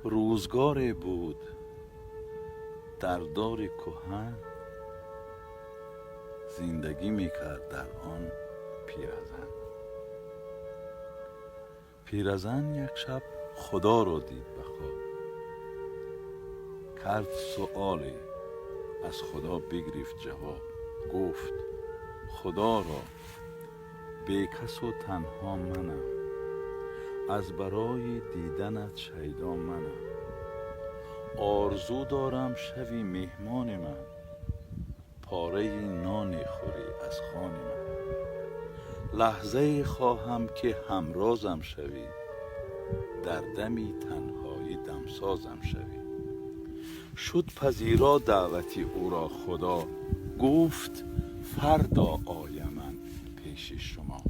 Рӯзгоре буд, дар дори кӯҳан зиндагӣ мекард дар он пиразан. Пиразан як шаб Худоро дид ба хоб, кард суоле, аз Худо бигирифт ҷавоб. Гуфт: «Худоро, бекасу танҳо манам, аз барои диданат шайдо манам. Орзу дорам шави меҳмони ман, пораи ноне хӯрӣ аз хони ман. Лаҳзае хоҳам, ки ҳамрозам шавӣ, дар дами танҳоӣ дамсозам шавӣ». Шуд пазиро даъвати ӯро Худо, гуфт: «Фардо оям ман пеши шумо».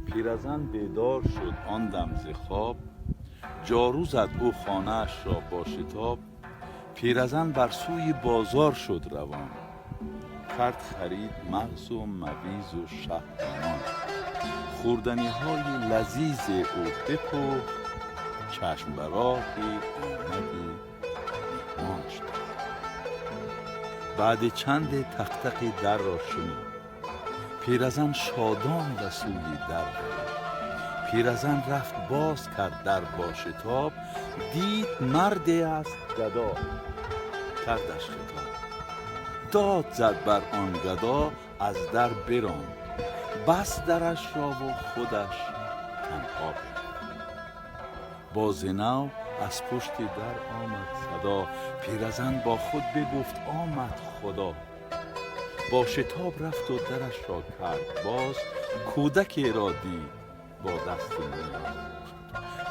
Пиразан бедор шуд он дам зи хоб, ҷору зад ӯ хонаашро бо шитоб. Пиразан бар сӯи бозор шуд равон, кард харид мағзу мавизу шаҳду нон. Хӯрданиҳои лазизе ӯ бипухт, чашм ба роҳи омади меҳмон шуд. Баъди чанде тақтақи дарро шунид пиразан, шодон ба сӯи дар давид. Пиразан рафт, боз кард дар бо шитоб, дид марде аст гадо, кардаш хитоб. Дод зад бар он гадо, аз дар биронд, баст дарашро ву худаш танҳо бимонд. Бози нав аз пушти дар омад садо. Пиразан бо худ бигуфт: «Омад Худо». Бо шитоб рафту дарашро кард боз, кӯдакеро дид бо дасти ниёз.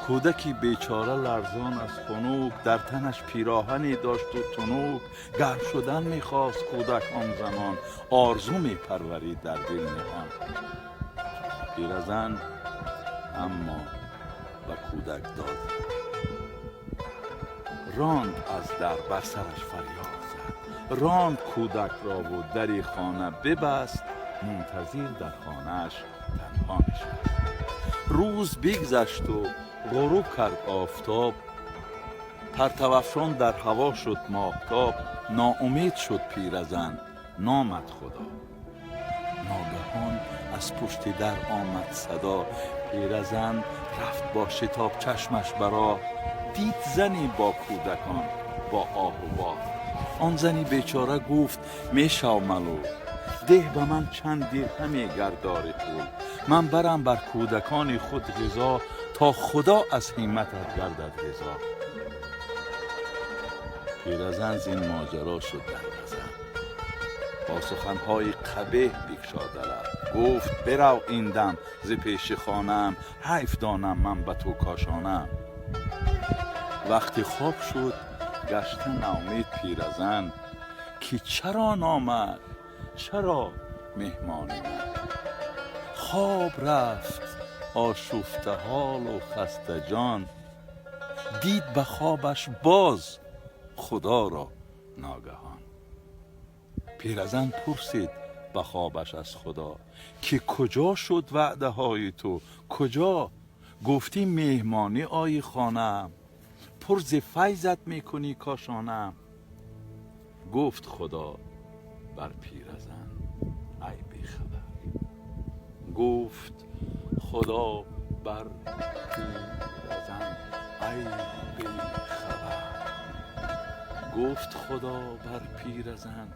Кӯдаки бечора ларзон аз хунук, дар танаш пироҳане дошту тунук. Гарм шудан мехост кӯдак он замон, орзу мепарварид дар дил ниҳон. Пиразан аммо ба кӯдак дод, ронд аз дар, бар сараш фарёд зад. Ронд кӯдакрову дари хона бибаст, мунтазир дар хонааш танҳо нишаст. Рӯз бигзашту ғуруб кард офтоб, партавафшон дар ҳаво шуд моҳтоб. Ноумед шуд пиразан, номад Худо. Ногаҳон аз пушти дар омад садо. Пиразан рафт бо шитоб, чашмаш баро дид зане бо кӯдакон, бо оҳу воҳ. Он зани бечора гуфт: «Мешав малул, деҳ ба ман чанд дирҳаме, гар дори пул, ман барам бар кӯдакони худ ғизо, то Худо аз ҳимматат гардад ризо». Пиразан зин моҷаро шуд дар ғазаб, бо суханҳои қабеҳ бикшода лаб, гуфт: «Бирав ин дам зи пеши хонаам, ҳайф донам ман ба ту кошонаам». Вақти хоб шуд, гашта ноумед пиразан, ки чаро номад, чаро меҳмони ман? Хоб рафт ошуфтаҳолу хастаҷон, дид ба хобаш боз Худоро ногаҳон. Пиразан пурсид ба хобаш аз Худо, ки куҷо шуд ваъдаҳои ту, куҷо? Гуфтӣ меҳмонӣ ои хонаам, пур зи файзат мекунӣ кошонаам. Гуфт Худо бар пиразан: «Ай бехабар». Гуфт Худо бар пиразан: «Ай бехабар». Гуфт Худо бар пиразан.